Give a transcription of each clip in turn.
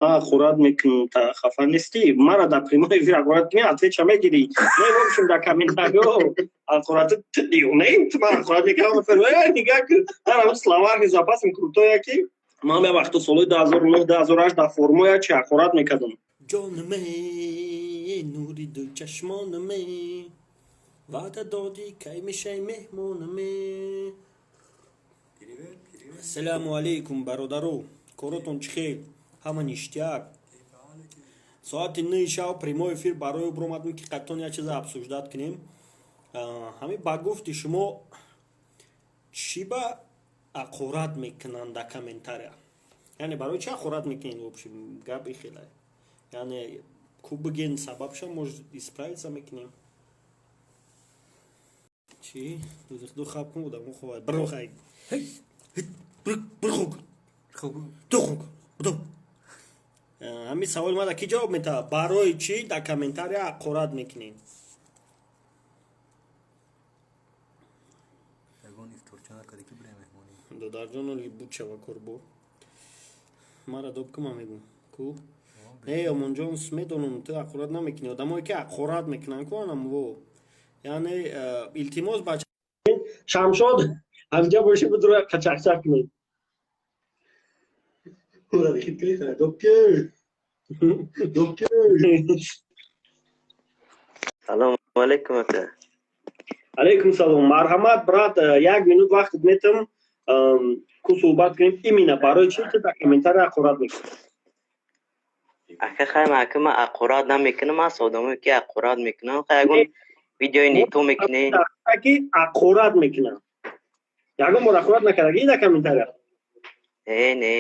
Ман ҳақорат мекунам, та хафа нестӣ? Мара дар прямой эфир ҳақорат кунӣ, отвеча мегирӣ. Не, в общем, дар комментариҳо ҳақорат ту девонаи, ту ман ҳақорат мекунам, нигаҳ кун, ман словарный запасим крутой, ки ман як вақто солҳои 2009, 2008 дар формоя чи ҳақорат мекардам. Ҷонаме, нури ду чашмонаме, ваъда додӣ, кай мешай меҳмонаме? Ассалому алайкум, бародаро, коротон чӣ хел? Ҳама ништяк. Соати 9 шав прямой эфир барои биромадем, ки қаттон як чиза обсуждать кунем. Ҳамин ба гуфти шумо, чӣ ба ҳақорат мекунанд дар комментария? Яъне барои чӣ ҳақорат мекунед? В общем, гап ихела, яъне ку биген сабабша, может, исправиться мекунем. Чӣ ду хаб кун, одамо хобад. Бирохай, бирхок, тухок, будо. Ҳамин саволи мада ки ҷавоб метавад? Барои чӣ дар комментария ҳақорат мекунед? Додарҷон, бучава корбо мара доб кума мегум ку. Э, Омонҷон, медонам, ту ҳақорат намекунӣ. Одамое ки ҳақорат мекунанд ку, анамво, яъне илтимос, бача. Шамшод, ҳамҷа боши, будро қачақчақ кунед. Салому алайкум, ака. Алайкум салом, марҳамат, брат. Як минут вақтат метам, ку суҳбат кунем. Именно барои чӣ ту дар комментария ҳақорат мекунӣ? Ака, хайм, ака, ман ҳақорат намекунам. Аст одамое ки ҳақорат мекунанд. Хай, ягон видеои нито мекунӣ. Ки ҳақорат мекунанд, ягон бор ҳақорат накардагӣ дар комментария? Не, не.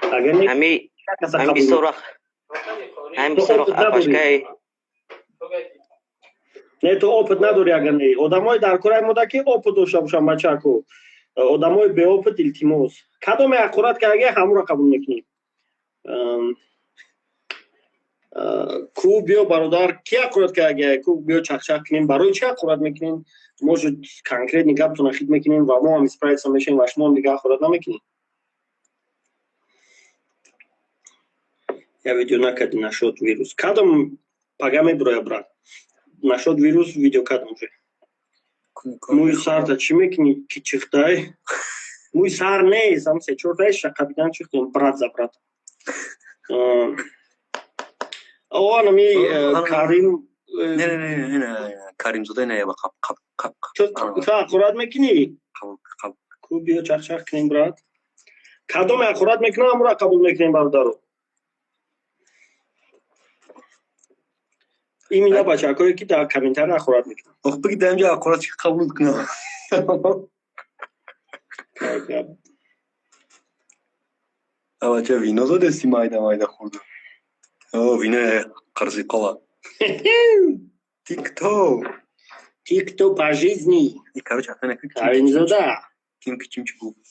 Ҳами бисёр вақт, ҳами бисёр вақт апашкаи. Не, ту опыт надорӣ. Агар не, одамои дар кораи мода ки опыт дошта бошанд, бачаку, одамои беопыт, илтимос, кадоме ҳақорат кардаги, ҳамуро қабул мекунем. Ку биё, бародар, ки ҳақорат кардаги, ку биё, чақчақ кунем. Барои чӣ ҳақорат мекунем? Может, конкретный гаптона хит мекунем ва мо ҳам исправиться мешавем ва шумо ҳам дига ҳақорат намекунем. Я видео накарди нашод вирус? Кадом пага мебироя, брат. Нашод вирус видео кадом уже. Мӯи сарта чӣ мекунӣ, ки чихтай? Мӯи сар нест, ам се чортай шақабидан чихтем, брат за брат. О, анами Карим. Каримзода не. Ту ҳақорат мекунӣ? Ку биё, чақчақ кунем, брат. Кадоме ҳақорат мекунам, ҳамуро қабул мекунем, бародаро. Именно бачакое ки дар комментария ҳақорат мекунанд. Ох, биги, дар инҷо ҳақорат чӣ қабул кунам? Бача, вино додести, майда майда хӯрда. О, винои қарзиқола. Тикто. Тикто по жизни. Короче, Каримзода. Ким ки чим чӣ гуфт?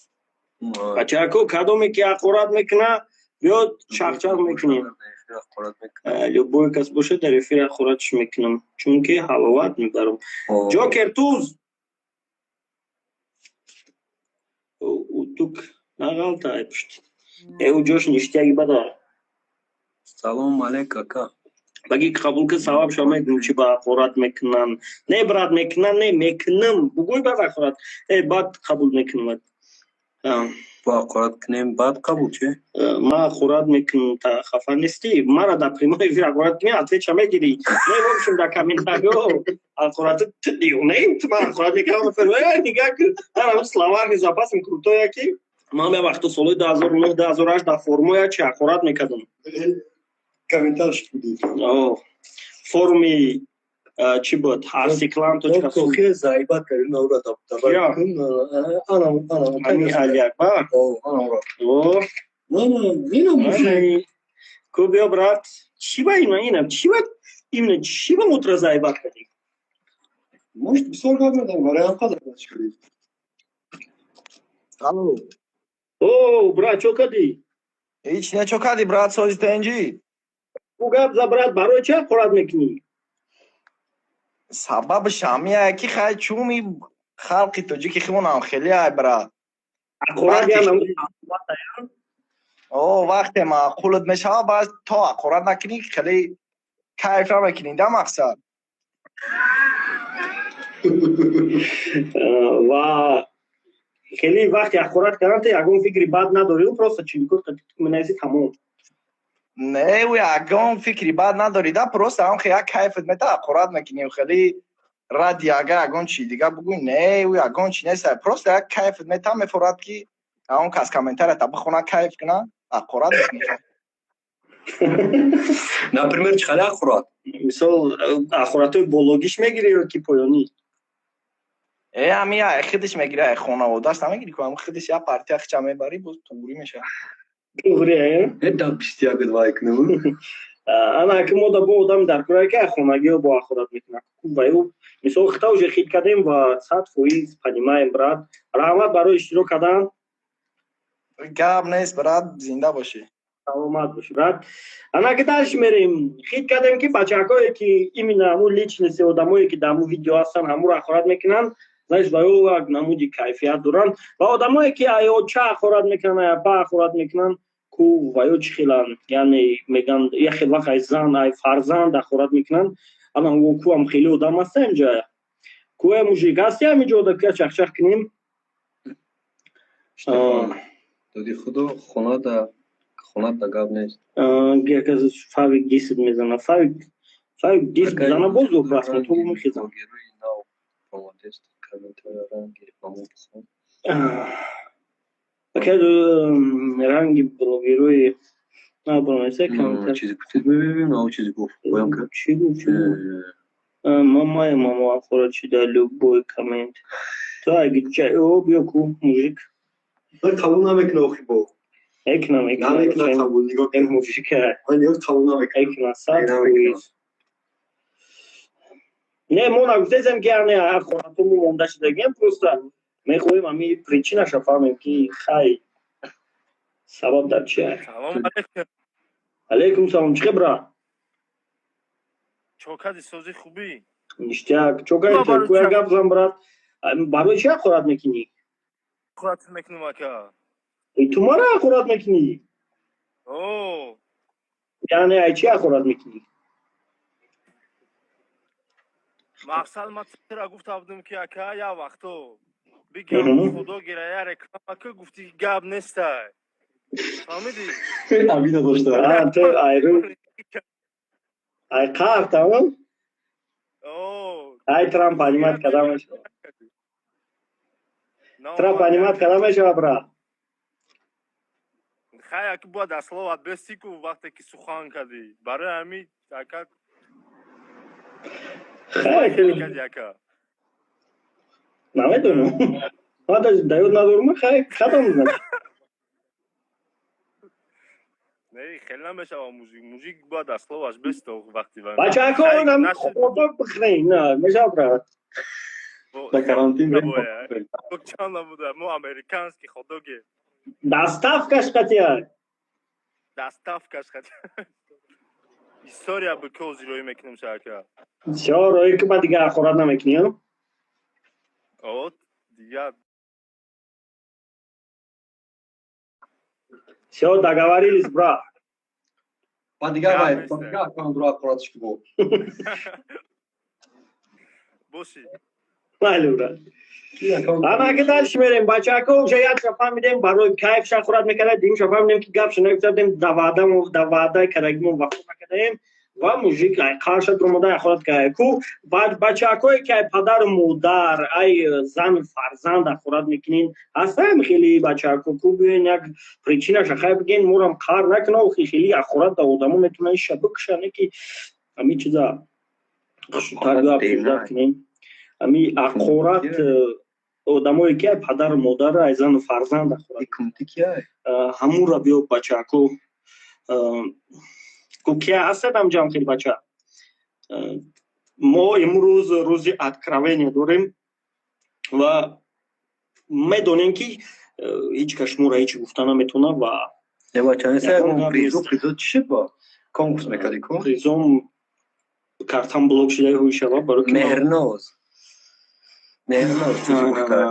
Бачако, кадоме ки ҳақорат мекуна, биё, чақчақ мекунем. Любой кас бошад, дар эфир ҳақоратш мекунам, чунки ҳаловат мебарам. Ҷокер туз утук нағалта, ай пушт э ӯ ҷош ништяги бада. Салом алейк, ака. Баги қабул ки, сабаб шо мегӯм, чи ба ҳақорат мекунанд. Не, брат, мекунанд, не мекунам, бугӯй, баъд ҳақорат э баъд қабул мекунам. Бо ҳақорат кунем, баъд қабул чи? Ман ҳақорат мекунам, та хафа нестӣ? Мара дар прямой эфир ҳақорат кунӣ, отвеча мегирӣ. Не, в общем, дар комментариҳо ҳақорат ту девонаи, ту ман ҳақорат мекунам, нигаҳ кун, ман словарный запасим крутой, ки ман як вақто солҳои 2009, 2008 дар формоя чи ҳақорат мекардам. Комментарш буди? Форуми чӣ буд, арсиклан точка су. Заибат кардем, навра ами Алиакбар. Ку биё, брат, чӣ ба ина, ина чӣ ба, именно чӣ ба мутра заибат кардем? Может, бисёр гап задам, барои ҳам қадр кардем. Алло. О, брат, чо кардӣ? Ҳеҷ не, чо кардӣ, брат, сози тенҷӣ? Ку гап за, брат, барои чӣ ҳақорат мекунӣ? Сабабаш ҳамияе ки хай, чуми халқи тоҷики химонам хеле ай, брат. Ҳақорат. О, вақте маъқулат мешавад, баъд то ҳақорат накунӣ, хеле кайф намекунӣ, да мақсад. Ва хеле вақти ҳақорат кардан ту ягон фикри бад надорӣ, просто чиликор менависӣ, тамом. Не, ӯ ягон фикри бад надорӣ, да, просто ҳам як кайфат мета, ҳақорат мекунӣ, хеле ради ага ягон чи дига бугӯй, не, ӯ ягон чи нест, просто як кайфат мета, мефорад ки он кас комментарията бихона, кайф куна, ҳақорат мекунӣ. Например, чӣ хеле ҳақорат? Мисол, ҳақоратҳои бологиш мегирӣ ё ки поёнӣ? Э, ҳами я худиш мегирӣ, ай хонаводааш намегирӣ ку, ҳами худиш як партия хича мебарӣ, боз туғрӣ мешавад. Туғрӣ, э? Э, да бисту як вай кунам. Ана ки мо да бо одам дар кора ки хонагиҳо бо ҳақорат мекунад. Ва ӯ мисол хита уже хит кардем ва 100% понимаем, брат. Раҳмат барои иштирок кардан. Гап нест, брат, зинда бошӣ. Саломат бошӣ, брат. Ана ки дальше мерем. Хит кардем ки бачакое ки именно ҳамун личности одамое ки дар ҳамун видео ҳастанд, ҳамуро ҳақорат мекунанд, знаешь, ва ё як намуди кайфият доранд, ва одамое ки ай оча ҳақорат мекунанд, ай апа ҳақорат мекунанд, ку ва ё чӣ хеланд, яъне мегӯянд, як хел вақт ай зан, ай фарзанд ҳақорат мекунанд. Ана куам хеле одам ҳаста инҷа. Куя мужик ҳасти ҳаминҷо, ка чахчах кунем. Доди худо, хонада гап нест. Яказ фавик дисид мезана. Фавик дис мезана, боз просмотр мехезам. Герои нав омадест, комментария ранги ба мо бихон. Ака ранги блогерои нав бронеса комментар. Чизи гуфтед, мебинем, нав чизи гуфт. Поён кард. Чӣ гуфт, чӣ гуфт? Мамая мама ҳақорат шида любой коммент. То аги ча о биё ку мужик. Қабул намекуна охи бо. Экна, мекна. Намекуна қабул, нигоҳ кун. Мужика. Ман қабул намекунам. Экна 100%. Не, мо нагуфтесем ки яъне ҳақоратому монда шудагием, просто мехоҳем ҳами причинаша фаҳмем ки хай сабаб дар чи аст. Салом алейкум. Алейкум салом, чӣ брат? Чо кади, сози, хубӣ? Ништяк. Чо кади, куя гап зан, брат. Барои чӣ ҳақорат мекунӣ? Ҳақорат мекунам, ака. Ту мара ҳақорат мекунӣ? О. Яъне ай чӣ ҳақорат мекунӣ? Мақсад, ман тура гуфта будам ки ака, як вақто бигам, худо гира, я реклама ку, гуфти гап нестай. Фаҳмидӣ? Амина дошта. Ту айру ай қаҳр, тамом? О. Ай Трамп понимать када мешавад. Трамп понимать када мешавад, брат. Хай, аки, бояд аз словат бести ку, вақте ки сухан кардӣ. Барои ҳамин, ака, кади, ака. Намедонам. Ман даже да ёд надорам, хай кадом значит. Не, хеле намешава, мужик. Мужик бояд аз словаш беста вақти ва. Бачаҳо, нам хот-дог бихӯрем, на, мешавад, брат. Да карантин. Чанд набуда, мо американский хот-доге. Доставкаш қатия. Доставкаш қатия. История бу ки роӣ мекунем шака. Всё, роӣ ки, ба дигар ҳақорат намекунӣ? О, дигар. Всё, договорились, брат. Ба дигар вай, ба дигар аккаунтро ҳақоратш ки бо. Боши. Майли, брат. Ана ки дальше мерем, бачаҳако, уже якша фаҳмидем, барои кайф ҳақорат мекарда, дуюмша фаҳмидем ки гапша нагуфта будем, да ваъдамо, да ваъдаи кардагимон вафо накардаем ва мужик ай қарша дуромада ҳақорат карда. Ку бачаҳакое ки ай падару модар, ай зану фарзанд ҳақорат мекунин, ҳастаем хеле бачаҳако, ку биёен як причинаша хай бигӯен, морам қаҳр накуна, охи хеле ҳақорат да одамо метавонад иша бикуша, не ки ҳамин чиза хушрӯтар обсуждать кунем. Ҳами ҳақорат одамое ки ай падару модар, ай зану фарзанд ҳақорат, ҳамура биё, бачаҳако, ку кия ҳастед ҳамҷам хеле бача? Мо имрӯз рӯзи откровение дорем ва медонем ки ҳеҷ кас шуморо ҳеҷ гуфта наметавонад ва Призо чӣ шуд, ба конкурс мекардӣ ку? Призом картам блок шуда ҳуй шава барои Меҳрноз. Меҳрноз.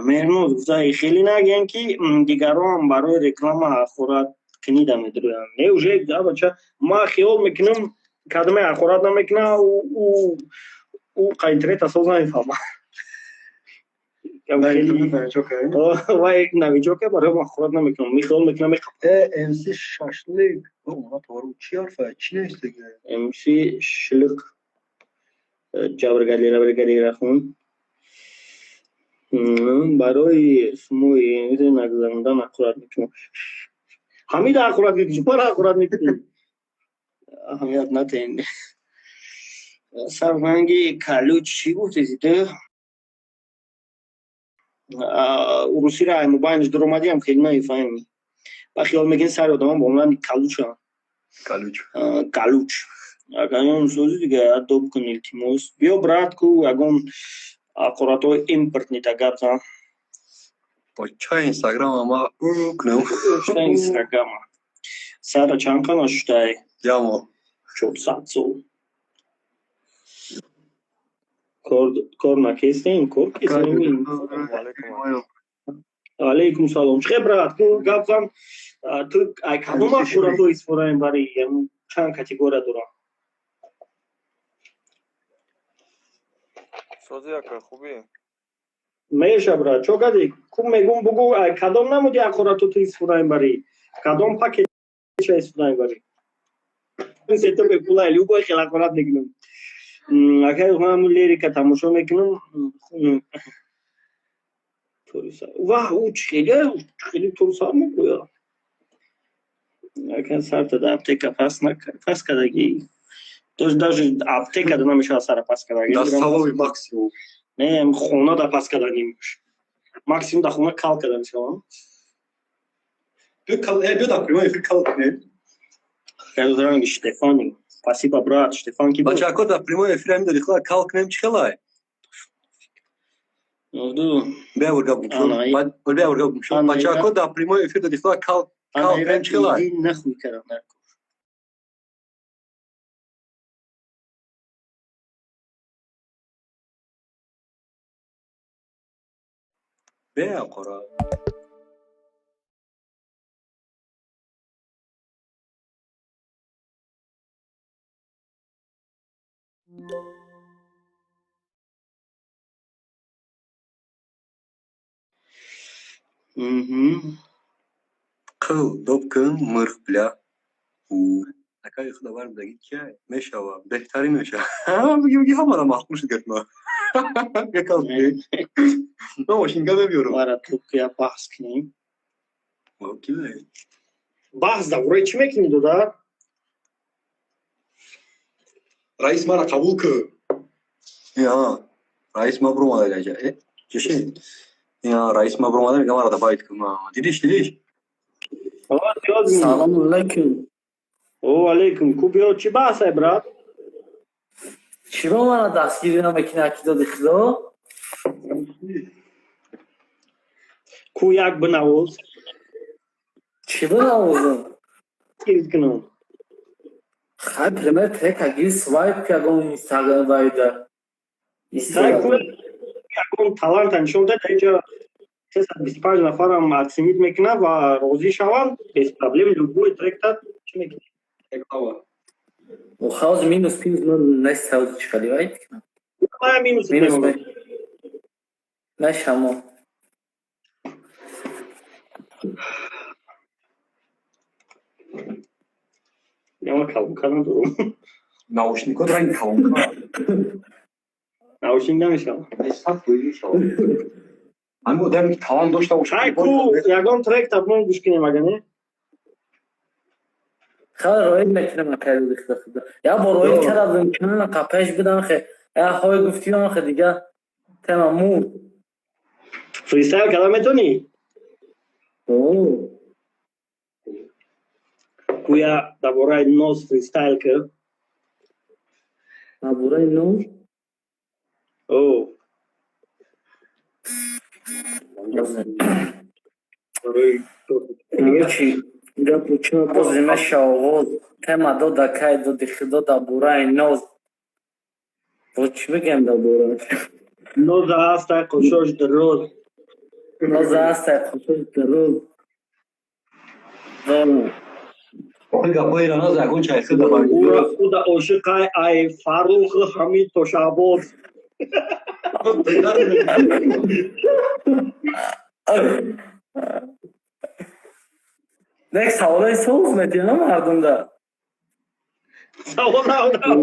Меҳрноз гуфта, хеле нагӯянд ки дигарон барои реклама ҳақорат книда медурӯянд. Не, уже бача, ма хиёл мекунам, кадоме ҳақорат намекуна, ӯ қа интернет асос намефаҳма. Вай новичок, барои ман ҳақорат намекунам, мехиёл мекунам. МС шашлик чи ҳарфа, чи навистага? МС шилиқ ҷабргалира бригалира хун барои сумои нагузарондан ҳақорат мекунам. Ҳамида ҳақорат мекунӣ, чипара ҳақорат мекунӣ? Аҳамият натен. Сарранги калуч чӣ гуфтези ту? Урусиро ай мобайнаш дуромадиам, хеле намефаҳмӣ. Ба хиёл мекунӣ, сари одамон ба монанди калуча. Калуч. Калуч. Ягон сози дига адоб кун, илтимос. Биё, брат, ку ягон ҳақоратҳои импортнита гап зан. Бача, инстаграма ма кунам. Инстаграма сара чанд қана шудай? Ямо. 400 сол кор накестем, кор кестем. Алейкум салом. Чӣ, брат, ку гап зан. Ту ай кадом ҳақоратҳо истифода мебарӣ? Чанд категория дорам? Сози, ака, хубӣ? Меша, брат, чо кардӣ? Ку мегум, бугӯ, кадом намуди ҳақоратҳо ту истифода мебарӣ, кадом пакетча истифода мебарӣ? Сето бепула, любой хел ҳақорат мекунам. Акай, ҳамун лирика тамошо мекунам. Ваҳ, ӯ чӣ хеле турсар мегӯяд. Ака, сарта да аптека пас кардагӣ? Даже аптека да намешавад сара пас кардагӣ. Да столовый максимум. Не, хона да пас кардагӣ максимум, да хона кал карда мешавад. Биё, дар прямой эфир кал кунем. Ранги Штефани. Спасибо, брат. Штефан ки буд? Бачако, дар прямой эфир ҳамин дори хела кал кунем, чӣ хелай? Биё, гап биё, гап. Бачако, дар прямой эфир дори хела кал кал кунем, чӣ хелай? Нахуй кардам. Беақора. Қил доб кун, мирх, бля. Акаи худо бар бидаги кия мешава, беҳтарин мешава. Биги, биги, ҳамара маҳкум шуд гапма. Ман мошинка мебиёрам. Мара ту я баҳс кунем. Ки баҳс дар бораи чӣ мекунӣ, додар? Раис, мара қабул кун. Раис ма буромада гаҷа. Чиши? Раис ма буромада, мега мара добавить кун. Дидиш, дидиш? Салому алайкум. О, алейкум. Ку биё, чӣ баҳсай, брат? Чиро мана дастгирӣ намекунӣ, аки доди худо? Ку як бинавоз. Чӣ бинавозам? Гирд кунам. Хай, пример трека гир, свайп ягон инстаграм вайда. Ягон таланта нишон дад, инҷа 325 нафарам оценить мекунад ва розӣ шаванд, без проблем любой тректа чӣ мекунӣ? Хауз минус пинус нест, хауз чӣ кади вайд кунам? Минус. Минус мешамо. Няма колонка надорам. Наушникот ранги колонка. Наушник намешавад. Мешавад. Ҳамин одаме ки талант дошта бошад. Ай, ку ягон трек табмон гӯш кунем, ага не? Хеле роид мекунам, акай доди худо худо. Я бор роид кардам, кунам қапеш будам, хе. Я ҳой гуфтиам, хе, дига тема мурд. Фристайл карда метонӣ? О. Гӯя дар бораи ноз фристайл кар. Дар бораи ноз? О. Короче, гапу чо бози меша оғоз. Тема дода кай доди худо дар бораи ноз. Бо чӣ бигем дар бораи? Ноза ҳастай қушош дароз. Ноза ҳастай қушош дароз. Дорам. Гапҳои раназ ягон чайхи да бар. Ура худа ошиқай ай Фаррух Ҳамид то Шаҳбоз. Нек саволои соз медиҳам мардумда. Савол надам.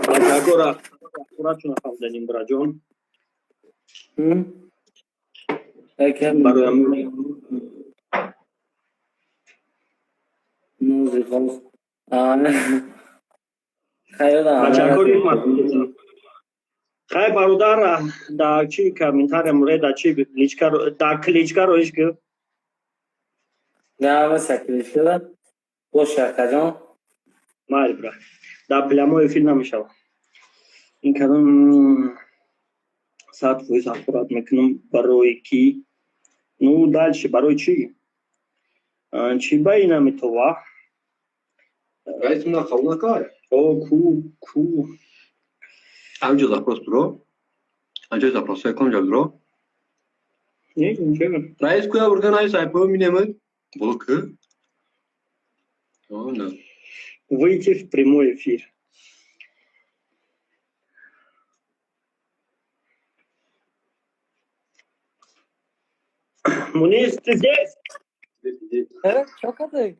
Бачакора ҳақорат нафаҳмиданем, бираҷон. Барои Нози ғоз. Бачакори хай бародар, да чи комментария муре, да чи личка, да кличка роиш ки. Да, кличка да. Бош, акаҷон. Майли, бра. Да прямой эфир намешава. Ин кадом 100% ҳақорат мекунам, барои ки, ну, дальше барои чӣ? Чӣ ба ина метова? Раис мна қабул накард? О, ку, ку. Анҷо запрос дуро. Анҷо запрос ком ҷо дуро. Не, инҷо. Раис куя бурдан ай сайпо минемад. Боло ки? О, на. Выйти в прямой эфир. Мунис, ты здесь? Здесь. Чё кадай?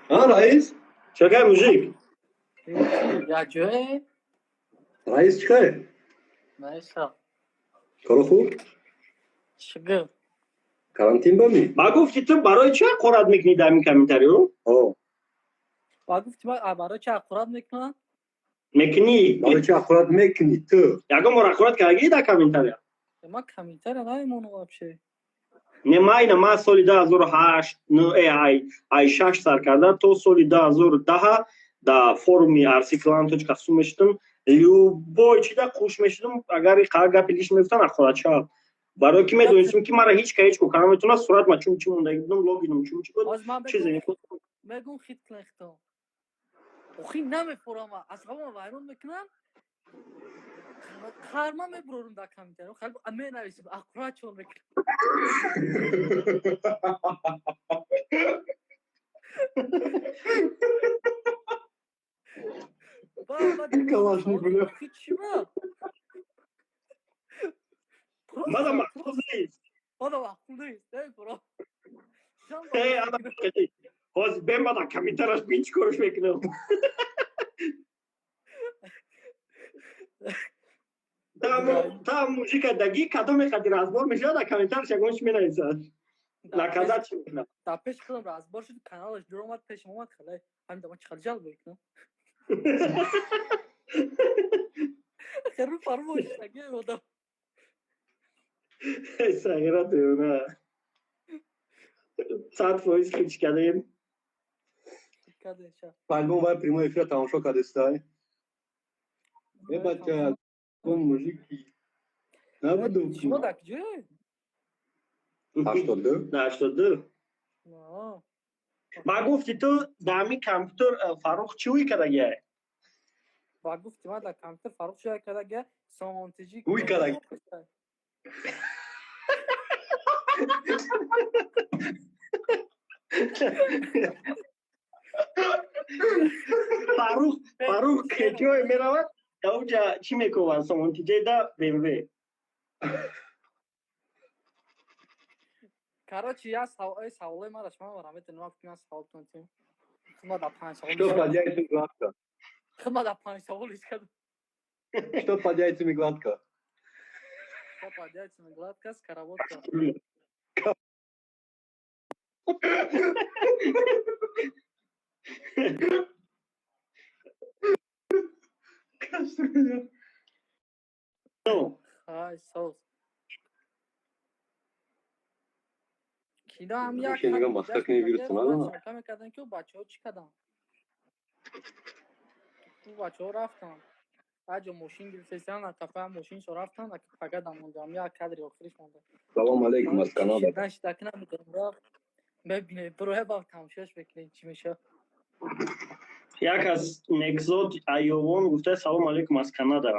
А, раис? Чё кай, мужик? Я ҷое? Раис чӣ кай? Наиса. Коро хуб? Шугр. Карантин бами? Ба гуфти ту барои чӣ ҳақорат мекунӣ дар ин комментарио? О. Ба гуфти ман барои чӣ ҳақорат мекунам? Мекунӣ. Барои чӣ ҳақорат мекунӣ ту? Ягон бор ҳақорат кардагӣ дар комментария? Ман комментария намемонам вообще. Не, майна ман соли 2008, ай шаш сар карда то соли 2010 да форуми arcclan.su мешидам, любой чида қуш мешидам, агар қа гапи лиш мегуфтан, ҳақорат шавад. Барои ки медонистам, ки мара ҳеҷ ка ҳеҷ ко кара метавонад, сурат ма чун чи мондаги будам, логином чун чи буд, чизе. Мегум хит кунен хито. Охи намефорама, асабама вайрон мекунам. Қарма мебурорум дар комментарио, хеле менависим, аккурат чон мекунам. Калашник, бля. Чима? Мада маъқул нест. Мада маъқул нест, намефорам. Э, ана ҳозир бемада комментараш бин чӣ корш мекунам. Та мужика даги кадоме қади разбор мешавад, дар комментараш ягон чи менависад. Наказать чи мекунад. Дар пеши худам разбор шуд, каналаш дур омад, пешам омад, хеле ҳамин дама чӣ хел ҷалб мекунам. Хеле фармош аги одам. Сағира девона. 100% хич кардем. Пальмон вай прямой эфир тамошо кардестай. Э, бача, он мужики. Набуду. Шумо дар куҷое? 82. Да, 82. Ба гуфти ту дар ҳамин компютер Фаррух чӣ ӯй кардагиай? Ба гуфти ман дар компютер Фаррух чӣ ӯй кардагиай? Сомонтиҷи. Ӯй кардаги. Фаррух, Фаррух ҷое меравад, дар онҷа чӣ мекобад? Сомонтиҷе да БМВ. Короче, я саволои мара шумо мара метавонам, ки ман савол кунам. Хума дар панҷ савол. Что под яйцами гладко? Хума дар панҷ савол ис кардам. Что под яйцами гладко? Что под яйцами гладко? Скороботка. Кастрюля. Ай, соус. Кино ҳам як Нигоҳ маска кунӣ, вирус надонад. Мекарданд, ки бачаҳо чӣ карданд? Ӯ бачаҳо рафтанд. Аҷо мошин гирифтесиан, қафа мошиншо рафтанд, фақат монда. Ҳам як кадри охириш монда. Салом алейкум аз Канада. Нашида намедонам, рафт. Мебинед, бироя ба тамошош мекунед, чӣ мешавад. Як аз Некзод Айовон гуфта: салом алейкум аз Канада.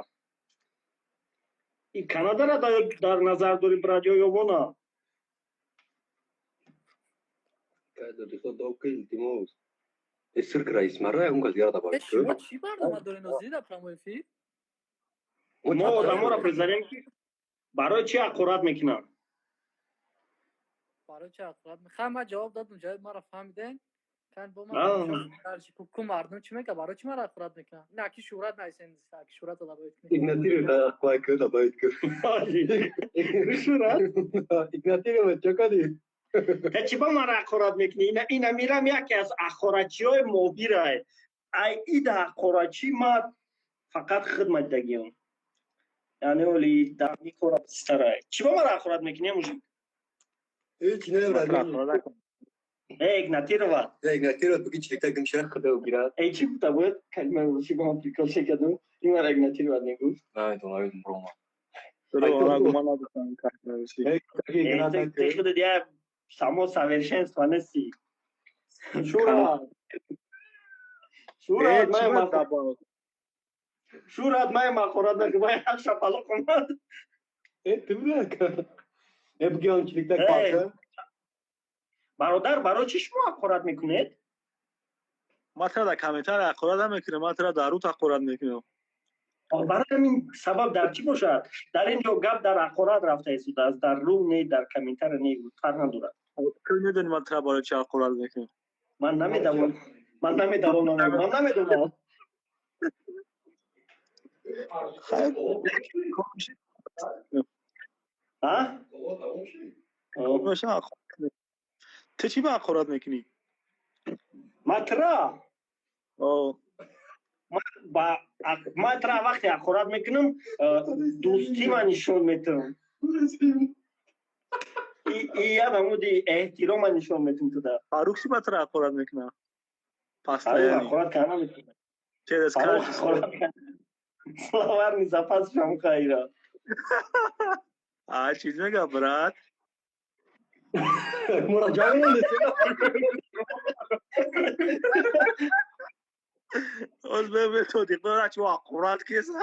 И Канадара дар назар дори, брат, ё Ёвона? Шумо чӣ барнома доред нозирӣ дар прямой эфир? Мо одаморо призарем ки барои чӣ ҳақорат мекунанд? Барои чӣ ҳақорат? Хай, ман ҷавоб додам, ҷавоби маро фаҳмидем. Кан бо ман ку мардум чӣ мегӯяд? Барои чӣ маро ҳақорат мекунанд? Ин аки шӯҳрат наисен, аки шӯҳрат добавить кунед. Игнатировать қвай добавить кун. Шӯҳрат? Игнатировать чӣ кардӣ? Та чӣ ба маро ҳақорат мекунӣ? Ина мирам яке аз ҳақоратчиҳои мобирай. Ай ида ҳақоратчӣ ма фақат хидмат дагиём. Яъне оли дар кора пистарай. Чӣ ба маро ҳақорат мекунӣ, мужик? Ҳеҷ не, Э, игнатировать. Игнатировать, буги чиликта гимшира худа угирад. Эй, чӣ гуфта буд? Калимаи русӣ бо ҳам прикол шекаду. Ин мара игнатировать мегуфт. Намедонам, намедонам, брома. Ты худат я само совершенство нести. Шурат. Шурат, май ма. Шурат, май ма хорат на май шапалоқ омад. Э, ты бля. Э, буги он чиликта паша. Бародар, барои чӣ шумо ҳақорат мекунед? Ман тра дар комментария ҳақорат намекунам, ман тра дар рут ҳақорат мекунам. Барои ҳамин сабаб дар чӣ бошад? Дар ин ҷо гап дар ҳақорат рафта истодааст, дар рӯ не, дар комментария не, фарқ надорад. Ту медонӣ ман тра барои чӣ ҳақорат мекунам? Ман намедонам, ман намедонам, ман намедонам. А? Ту чӣ ба ҳақорат мекунӣ? Ман тра? Ман тра вақте ҳақорат мекунам, дӯстима нишон метавам. И я намуди эҳтирома нишон метавам туда. Фарух чӣ ба тра ҳақорат мекунад? Ҳақорат карда наметавонад. Через Словарный запас шамхайра. А чиз мега, брат? Оз бе методи бара чу ҳақорат кеса.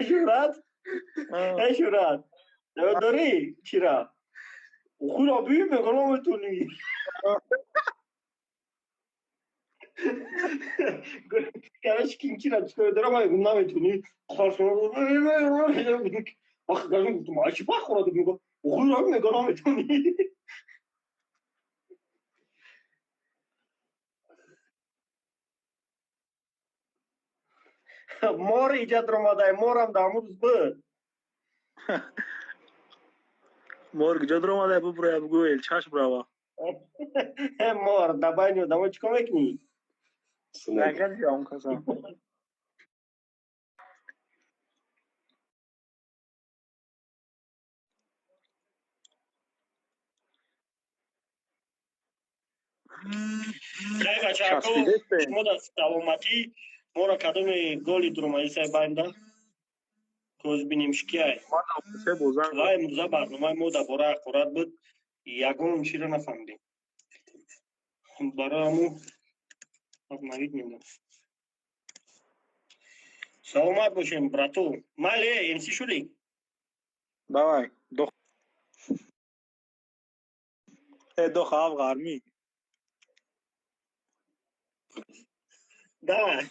Шурат? Э, Шурат. Дорӣ чира? Хура би мега наметонӣ. Короче, кин чира чикор дорам, ман наметонӣ. Вақт гашм гуфтам, ай чӣ ҳақорат мега? Хура мега наметонӣ. Мор иҷа даромадай, морам дар ҳамун рӯз буд. Мор куҷо даромадай? Бубуроя, бугӯ, элчаш брава. Мор, дар байни одамо чӣ кор мекунӣ? Нагадиам касам. Хай, бачаҳако, шумо дар саломатӣ. Моро кадоми голи дуромадисай байнда коз бинем шикияй. Ва имрӯза барномаи мо дар бораи ҳақорат буд, ягон чиро нафаҳмидем. Барои ҳамун обновить мемонам. Саломат бошем, брату. Майли, МС шудӣ? Давай, дох. Э, дох ав ғармӣ. Давай.